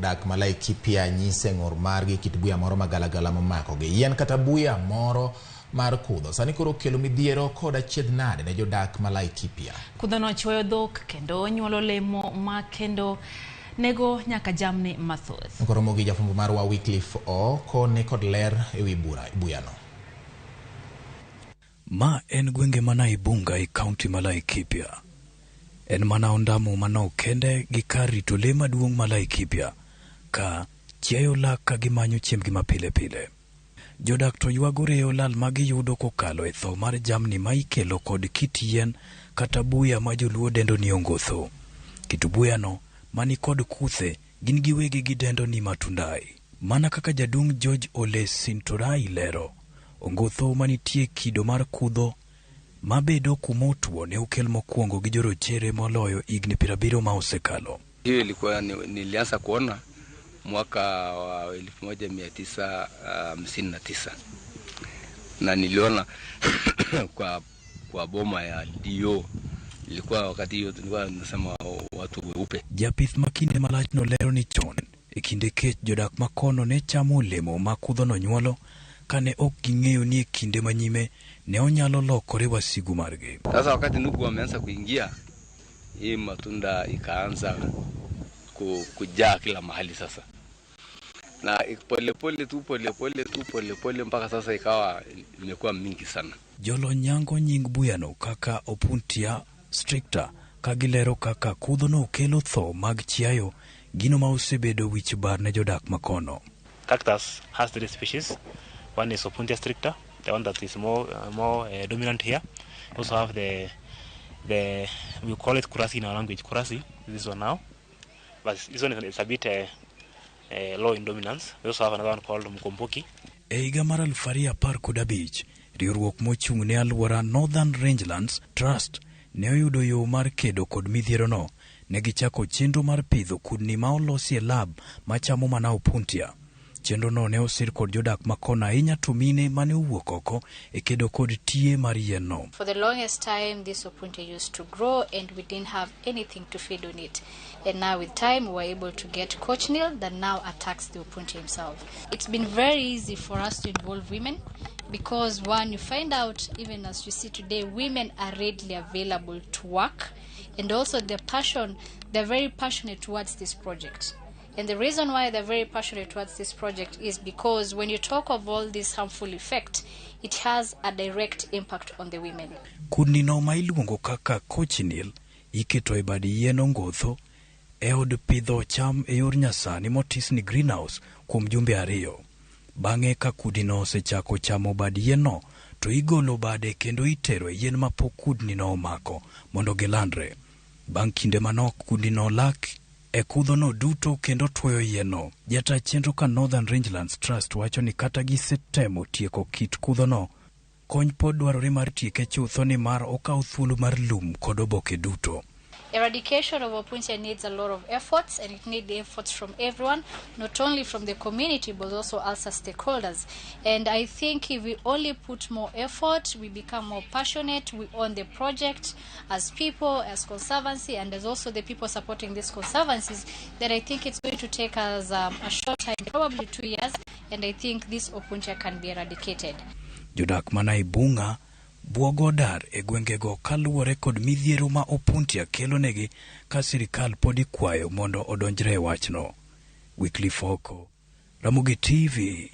Jodak ma Laikipia nyise ng'ur margi kit buya moro magalagala momakogi. Yien kata buya moro mar kudho sani koro kelo midhiero kod achiedh nade ne jodak ma Laikipia. Kudhono chwoyo dhok kendo nyuolo lemo ma kendo nego nyaka jamni mathoth. Koromo gi jafwambo marwa Wycliffe Ooko ni kod ler ewi buyano. Ma en gwenge ma Naibunga e kaunti ma Laikipia. En mana ondamo manok kende gi kar rito lee maduong' ma Laikipia ka chiayo lak ka gimanyo chiembgi ma pile pile. Jodak to ywago reyo lal ma giyudo kokalo e tho mar jamni ma ikelo kod kit yien kata buya ma joluo dendo ni ongotho. Kit buyano mani kod kuthe gin giwegi gidendo ni matundai. Mana kaka jaduong' George Ole Sintorai lero, ongotho manitie kido mar kudho mabedo kumotwo ne okel mokwongo gi jorochere moloyo higni 70 ma osekalo. Hiyo ilikuwa nilianza kuona mwaka wa 1959 na niliona kwa boma ya Dio. Ilikuwa wakati hiyo tulikuwa tunasema watu weupe. Japith ma kinde malach no lero ni chon e kinde kech jodak makono ne chamo olemo ma kudhono nyuolo kane ok ging'eyo ni e kinde manyime ne onyalo lokore wasigu margi. Sasa wakati ndugu wameanza kuingia, hii matunda ikaanza kujaa kila mahali sasa, na polepole tu polepole tu polepole mpaka sasa ikawa imekuwa mingi sana. Jolony nyango nying buyano kaka Opuntia stricta ka gilero kaka kudhono kelo tho mag chiayo, gino ma osebedo wich bar ne jodak makono. Cactus has three species. One is Opuntia stricta, the one that is more dominant here. Also have the we call it kurasi in our language. Kurasi, this one now, but this one is a bit low in dominance. We also have another one called Mukomboki. E higa mar 2015, riwruok mochung' ne alwora Northern Rangelands Trust ne oyudo yo mar kedo kod midhierono. Ne gichako chenro mar pidho kudni ma olosi e lab machamo mana opuntia. Chenrono ne osir kod jodak makono ahinya to mine mane owuok oko e kedo kod tie mar yien no. For the longest time, this opuntia used to grow and we didn't have anything to feed on it. And now with time, we were able to get cochineal that now attacks the opuntia himself. It's been very easy for us to involve women because, one, you find out, even as you see today, women are readily available to work. And also their passion, they're very passionate towards this project. And the reason why they're very passionate towards this project is because when you talk of all this harmful effect, it has a direct impact on the women. Kudni no ma iluongo kaka cochineal iketo e bad yien ongotho e od pidho cham e yor nyasani motis ni greenhouse kuom jumbe 2. Bang'e ka kudni osechako chamo bad yien no, to igolo bade kendo itero e yien mapok kudni no omako mondo gilandre. Bang' kinde manok kudni no lak e kudhono duto kendo tuoyo yien no. Jata chenro ka Northern Rangelands Trust wacho ni kata gisetemo tieko kit kudhono, kony pod dwarore mar tieke chutho nimar okawo thuolo mar lum kod oboke duto. Eradication of Opuntia needs a lot of efforts, and it needs efforts from everyone, not only from the community but also us as stakeholders. And I think if we only put more effort, we become more passionate, we own the project as people, as conservancy, and as also the people supporting these conservancies, then I think it's going to take us a short time, probably 2 years, and I think this Opuntia can be eradicated. Jodak mana Ibunga buogo dar e gwengego kaluwore kod midhiero ma Opuntia kelonegi ka sirikal pod ikwayo mondo odonjre e wachno. Wycliffe Oko, Ramogi TV.